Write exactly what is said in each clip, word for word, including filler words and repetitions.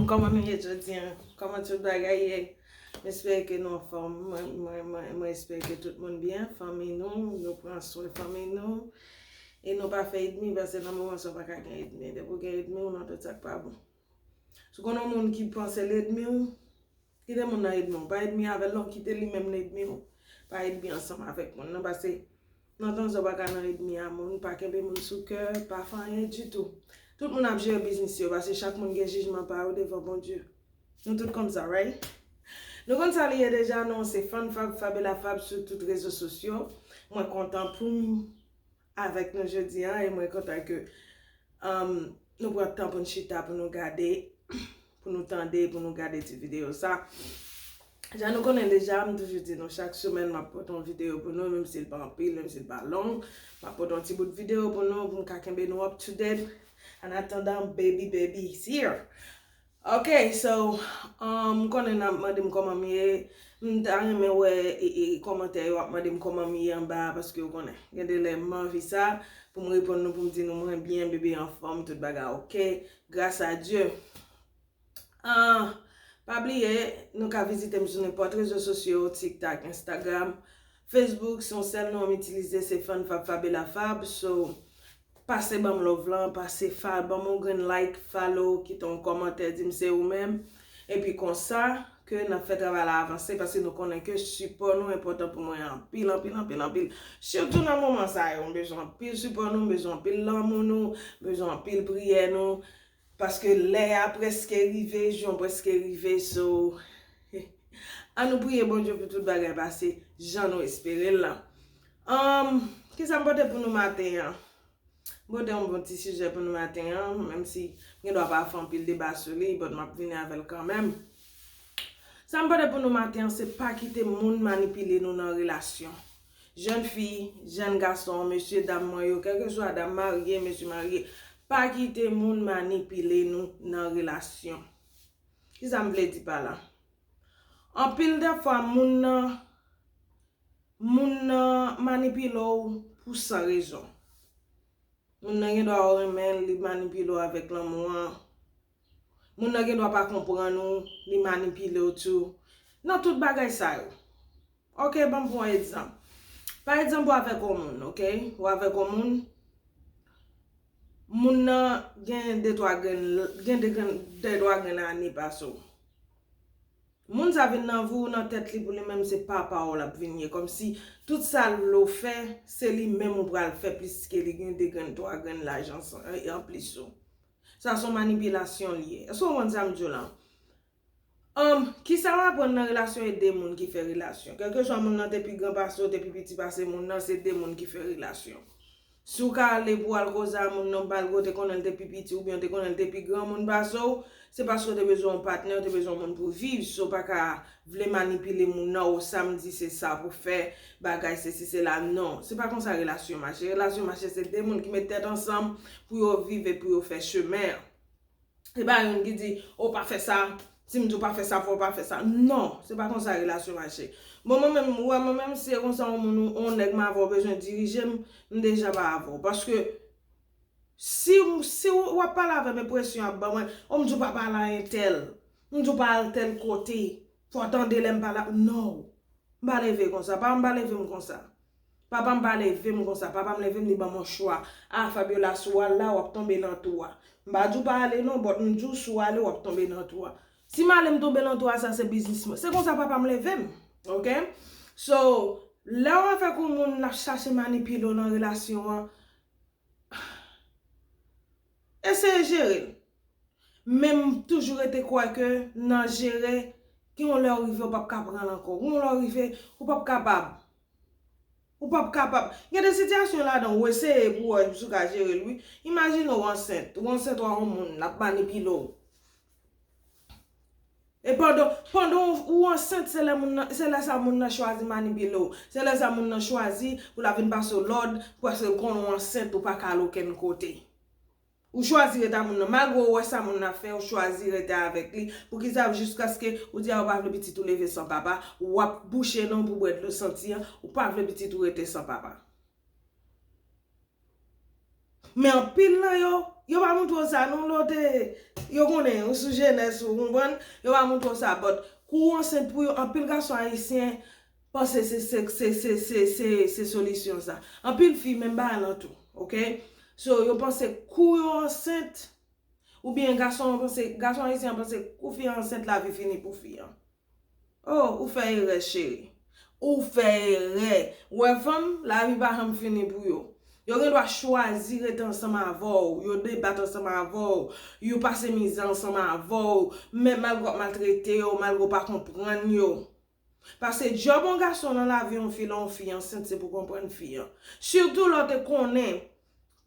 Kòman nou ye jodi a? Kòman tout bagay ye? M espere ke nou anfòm. Mwen, mwen, mwen, mwen espere ke tout moun byen. Fanmi nou, nou pran swen fanmi nou. E nou pa fè ènmi, paske nan moman sa w pa ka gen ènmi. Depi w gen ènmi, w nan tout sa k pa bon. Si w konn yon moun ki panse l ènmi w, kite moun nan ènmi w. Pa ènmi avè l non, kite li menm l ènmi w. Pa ènmi ansanm avèk moun nan, paske nan tan sa w pa ka nan ènmi a moun, pa kenbe moun sou kè, pa fè anyen ditou. Tout moun ap jere biznis yo, paske chak moun gen jijman pa yo devan Bondye. Nou tout konn sa, right? Nou konn sa li ye deja, non, se Fann Fab, Fab e la Fab sou tout rezo sosyo. Mwen kontan pou m avèk nou jodi a, e mwen kontan ke, um, nou pran tan pou n chita, pou nou gade, pou nou tande, pou nou gade ti videyo sa. Jan nou konnen deja, m toujou di nou, chak semèn m ap pote yon videyo pou nou, menm si l pa anpil, menm si l pa long, m ap pote yon ti bout videyo pou nou, pou m ka kenbe nou up to date. An atandan, baby, baby is here. Ok, so, um, m konnen n ap mande m kòman m ye. M ta renmen wè e, e, kòmantè yo ap mande m kòman m ye anba a, paske w konnen. Gen de lè m anvi sa pou m reponn nou, pou m di nou mwen byen, bebe anfòm, tout bagay ok. Gras a Dye. Ah, pa bliye, nou ka vizite m sou nenpòt rezo sosyo, TikTok, Instagram, Facebook, se yon sèl non m itilize, se Fann Fab Fab e la Fab. So, pase ban m love lan, pase fa-, ban m yon grenn like, follow, kite yon kòmantè, di m se ou menm. Epi konsa, ke n ap fè travay la avanse, paske nou konnen ke sipò nou enpòtan pou mwen anpil, anpil, anpil, anpil. Sitou nan moman sa yo, m bezwen anpil sipò nou, m bezwen anpil lanmou nou, m bezwen anpil priyè nou, paske lè a prèske rive, jou an prèske rive, so, an nou priye Bondye pou tout bagay pase jan nou espere l lan. Anm, kisa m pote pou nou maten an? M pote yon bon ti sijè pou nou maten an, menm si m gen dwa pa fè anpil deba sou li, but m ap vini avè l kanmenm. Sa m pote pou nou maten an, se pa kite moun manipile nou nan relasyon. Jèn fi, jèn gason, mesye dam mwen yo, kèlkeswa dam marye, mesye marye, pa kite moun manipile nou nan relasyon. Kisa m vle di pa la? Anpil de fwa, moun nan, moun nan manipile w pou san rezon. Moun nan gen dwa w renmen l, li manipile w avèk lanmou an. Moun nan gen dwa pa konprann ou, li manipile w tou. Nan tout bagay sa yo. Ok, ban m pran yon egzanp. Pa egzanp, ou avèk yon moun, ok? Ou avèk yon moun, moun nan gen de twa grenn, gen de grenn, de twa grenn ane pase w. Moun sa vin nan vi w, nan tèt li, pou li menm se papa w l ap vin ye. Kòmsi tout sa l vle w fè, se li menm ou pral fè, pliske li gen de grenn, twa grenn lajan san, e, anplis ou. Sa se yon manipilasyon li ye. Èske w konprann sa m di w la? Anm, kisa w aprann nan relasyon e de moun ki fè relasyon? Kèlkeswa moun nan te pi gran pase w, te pi piti pase moun nan, se de moun ki fè relasyon. Si w ka ale pou w al koze a moun nan, w pa al kote konnen l te pi piti oubyen w te konnen l te pi granmoun pase w, se paske w te bezwen yon patnè, w te bezwen yon moun pou viv. So, w pa ka vle manipile moun nan, o, sa m di se sa pou fè, bagay sesi sela. Non, se pa konsa relasyon mache. Relasyon mache, se de moun ki met tèt ansanm pou yo viv e pou yo fè chemen an. Se pa youn ki di, o, pa fè sa, si m di w pa fè sa, fò w pa fè sa. Non, se pa konsa relasyon mache. Bon, mwen menm, ou wè, mwen menm, si se konsa yon moun, yon nèg m avè w bezwen dirije m, m deja pa avè w. Paske si, si w ap pale avè m e presyon ap ban mwen, o, m di w pa pale a entèl, m di w pa al tèl kote, fò w tande lè m pale a, non. M pa leve konsa. Papa m pa leve m konsa. Papa m pa leve m konsa. Papa m leve m, li ban m yon chwa. A, Fabiola, si w al la, w ap tonbe nan twou a. M pa di w pa ale non, but m di w si w ale, w ap tonbe nan twou a. Si m ale, m tonbe nan twou a, sa se biznis mwen. Se konsa papa m leve m. Ok? So, lè w avèk yon moun, l ap chache manipile w nan relasyon an, eseye jere l. Men m toujou rete kwè ke nan jere, gen yon lè w rive, w p ap ka pran l ankò. Gen yon lè w rive, ou p ap kapab. Ou p ap kapab. Gen de sitiyasyon ladan, ou eseye pou w wè si w ka jere l, wi. Imajine w ansent. Ou ansent, w a yon moun, l ap manipile w. E pandan, pandan w, ou ansent, se lè moun nan, se lè sa moun nan chwazi manipile w. Se lè sa moun nan chwazi pou l ap vin pase w lòd, paske l konnen w ansent, ou pa ka al okenn kote. Ou chwazi rete a moun nan. Malgre w wè sa moun nan ap fè, ou chwazi rete avèk li. Poukisa? Jiskaske ou di a ou pa vle pitit ou leve san papa, w ap bouche nan pou bwè dlo santi an, ou pa vle pitit ou rete san papa. Men anpil nan yo, Yo pa montre w sa non, lè w te, yo konnen ou sou jenès ou, konprann? Yo pa montre w sa, but kou w ansent pou yo, anpil gason ayisyen panse se, se, se, se, se, se, se solisyon sa. Anpil fi menm bagay lan tou, oke? So, yo panse kou yo ansent, oubyen gason an panse, gason ayisyen an panse kou fi an ansent, lavi fini pou fi an. Oh, ou fè erè, cheri. Ou fè erè. Ou wè fanm, lavi pa janm fini pou yo. Yo gen dwa chwazi rete ansanm avè w, yo debat ansanm avè w, yo pase mizè ansanm avè w, men malgre w ap maltrete yo, malgre w pa konprann yo. Paske djòb yon gason nan lavi yon fi, lè yon fi ansent, se pou konprann fi an. Sitou lè w te konnen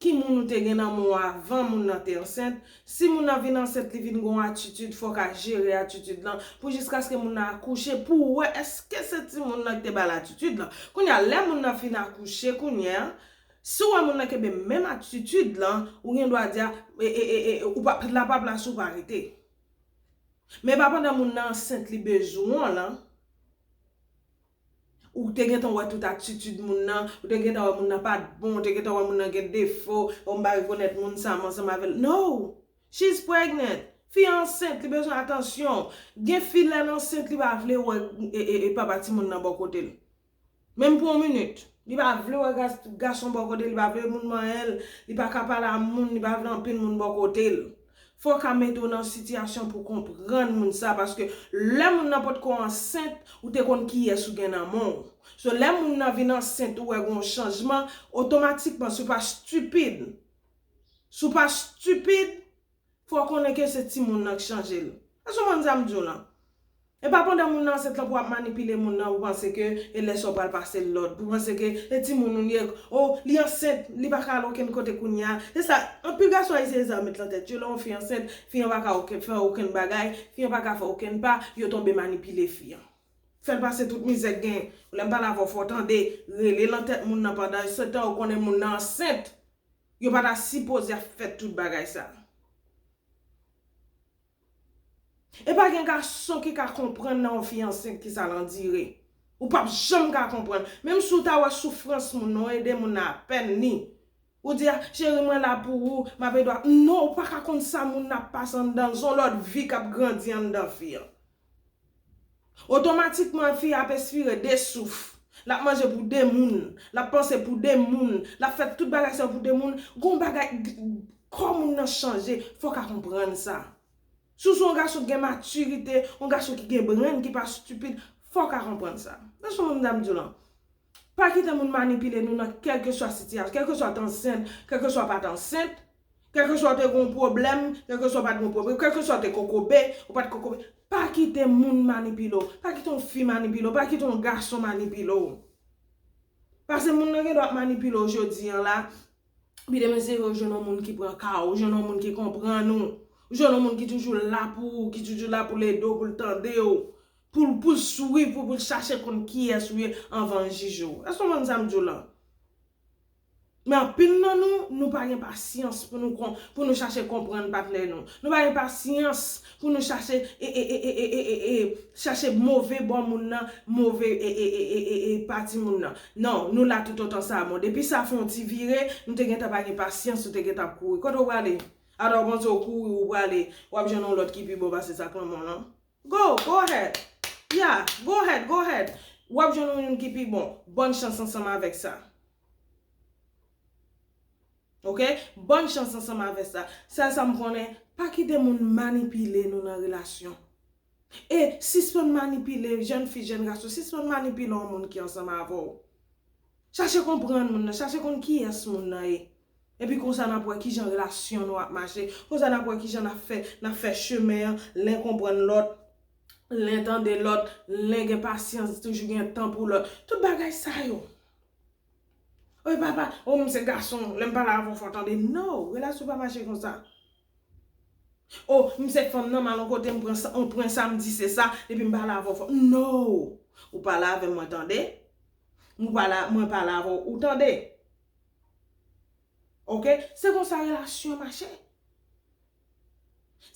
ki moun ou te gen nan men w avan moun nan te ansent. Si moun nan vin ansent, li vin gen yon atitid, fò w ka jere atitid lan pou jiskaske moun nan akouche, pou w wè èske se timoun nan ki te ba l atitid lan. Kounye a, lè moun nan fin akouche, kounye a, si w wè moun nan kenbe menm atitid lan, ou gen dwa di a, e, e, e, e, ou pa, la pa plas ou pa rete. Men pa pandan moun nan ansent li bezwen w lan. Ou te gentan wè tout atitid moun nan, ou te gentan wè moun nan pa t bon, ou te gentan wè moun nan gen defo, ou m pa rekonèt moun sa, m ansanm avè l. No! She's pregnant! Fi an ansent, li bezwen atansyon. Gen fi lè l ansent, li pa vle wè e, e, e papa timoun nan bò kote l. Menm pou yon minit. Li pa vle wè gas, gason bò kote l, li pa vle moun manyen l, li pa ka pale a moun, li pa vle anpil moun bò kote l. Fò w ka mete w nan sitiyasyon pou w konprann moun sa, paske lè moun nan potko ansent, ou te konn kiyès ou gen nan men w. So, lè moun nan vin ansent, ou wè gen yon chanjman, otomatikman, si w pa stipid, si w pa stipid, fò w konnen ke se timoun nan k chanje l. Èske w konprann sa m di w lan? E pa pandan moun nan ansent lan pou w ap manipile moun nan, pou w panse ke e lè sa w pral pase l lòd, pou w panse ke e timoun ou li ye, o, li ansent, li pa ka al okenn kote kounye a. Se sa, anpil gason ayisyen sa yo met lan tèt yo, lè yon fi ansent, fi an pa ka okenn, fè okenn bagay, fi an pa ka fè okenn pa, yo tonbe manipile fi an. Fè l pase tout mizè k gen. Lè m pale avè w, fò w tande, rele lan tèt moun nan pandan se tan ou konnen moun nan ansent. Yo pa ta sipoze ap fè tout bagay sa. E pa gen gason ki ka konprann nan yon fi ansent ki sa l andire. Ou p ap janm ka konprann. Menm si w ta wè soufrans moun nan, w ede moun nan apèn li. Ou di, a, cheri, mwen la pou ou, m ap ede w. Non, ou pa ka konn sa moun nan ap pase anndan l. Se yon lòt vi k ap grandi anndan fi an. Otomatikman, fi a ap espire de souf. L ap manje pou de moun. L ap panse pou de moun. L ap fè tout bagay sa yo pou de moun. Gon bagay, kò moun nan chanje. Fò w ka konprann sa. Si w se yon gason ki gen matirite, yon gason ki gen brenn, ki pa stipid, fò w ka konprann sa. Nan sa moun dam di w lan. Pa kite moun manipile nou nan kèlkeswa sitiyasyon, kèlkeswa w t ansent, kèlkeswa w pa t ansent, kèlkeswa w te gen yon pwoblèm, kèlkeswa w pa t gen yon pwoblèm, kèlkeswa w te kokobe, ou pa t kokobe. Pa kite moun manipile w. Pa kite yon fi manipile w. Pa kite yon gason manipile w. Paske moun nan gen dwa ap manipile w jodi an la, epi demen se ou jwenn yon moun ki pran ka w, ou jwenn yon moun ki konprann ou, ou jwenn yon moun ki toujou la pou ou, ki toujou la pou l ede w, pou l tande w, pou l, pou l swiv ou, pou l chache konn kiyès ou ye anvan l jije w. Èske w konprann sa m di w lan? Men anpil nan nou, nou pa gen pasyans pou nou kon, pou nou chache konprann patnè nou. Nou pa gen pasyans pou nou chache, e, e, chache move bò moun nan, move, e, e, e, e, e, e, pati moun nan. Non, nou la toutotan sa bon. Depi sa fè yon ti vire, nou te gentan pa gen pasyans, nou te gentan ap kouri. Kote w prale? Atò w panse w kouri, ou prale, w ap jwenn yon lòt ki pi bon pase sa k lan men w lan? Go, go ahead. Yeah, go ahead, go ahead. W ap jwenn yon moun ki pi bon. Bòn chans ansanm avèk sa. Oke? Bòn chans ansanm avèk sa. Sèl sa m konnen, pa kite moun manipile nou nan relasyon. E sispann manipile, jèn fi, jèn gason, sispann manipile yon moun ki ansanm avè w. Chache konprann moun nan, chache konn kiyès moun nan ye. Epi konsa n ap wè kijan relasyon nou ap mache. Konsa n ap wè kijan n ap fè, n ap fè chemen an, len konprann lòt, len tande lòt, len gen pasyans, toujou gen tan pou lòt. Tout bagay sa yo. Oy papa, o m se gason, lè m pale avè w fò w tande. No, relasyon pa mache konsa. O, m se fanm nan, m al yon kote, m pran sa, m pran sa, m di se sa, depi m pale avè w fò. No! Ou pale avè m, mwen tande. Ou pale, mwen pale avè w, ou tande. Oke? Se konsa relasyon mache.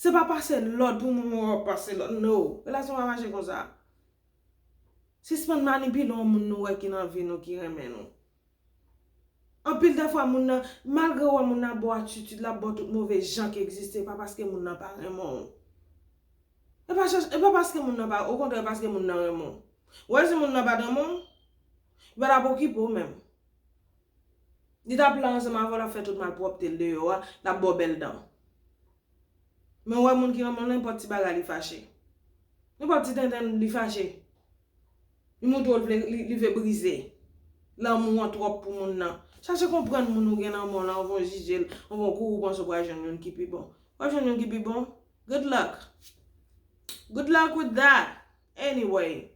Se pa pase lòd pou moun wè w ap pase lòd. No! Relasyon pa mache konsa. Sispann manipile yon moun nou wè ki nan vi nou, ki renmen nou. Anpil de fwa, moun nan, malgre w wè moun nan ba w atitid, l ap ba w tout move jan ki egziste, pa paske moun nan pa renmen w. E pa, chèch- e pa paske moun nan pa, okontrè, paske moun nan renmen w. Ou wè, si moun nan pa t renmen w, li pa t ap okipe w menm. Li t ap la ansanm avè w, l ap fè tout malpwòpte l deyò a, l ap ba w bèl dan. Men ou wè, moun ki renmen w, nenpòt ti bagay li fache. Nenpòt ti tenten li fache. Li montre w li vle, li, li vle brize. Lanmou an twòp pou moun nan. Chache konprann moun ou gen nan men w lan anvan w jije l, anvan w kouri w panse w pral jwenn youn ki pi bon. W ap jwenn youn ki pi bon? Good luck. Good luck with that. Anyway.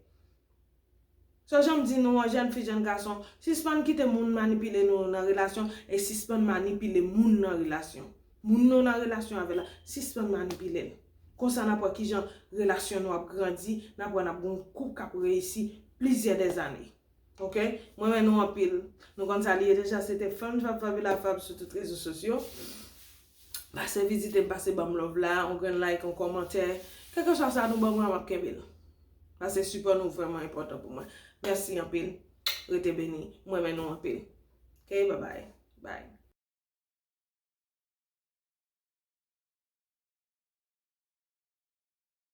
So, jan m di nou an, jèn fi, jèn gason, sispann kite moun manipile nou nan relasyon e sispann manipile moun nan relasyon. Moun nou nan relasyon avè la, sispann manipile l. Konsa n ap wè kijan relasyon nou ap grandi, n ap wè n ap gen yon koup k ap reyisi plizyè dèzane. Oke? Mwen renmen nou anpil. Nou konn sa li ye deja, se te Fab, Fab, Fabiola Fab sou tout rezo sosyo. Pase vizite m, pase ban m love la, yon grenn like, yon kòmantè. Kèlkeswa sa nou ban mwen, m ap kenbe l. Paske sipò nou vrèman enpòtan pou mwen. Mèsi anpil. Rete beni. Mwen renmen nou anpil. Oke, bye bye. Bye.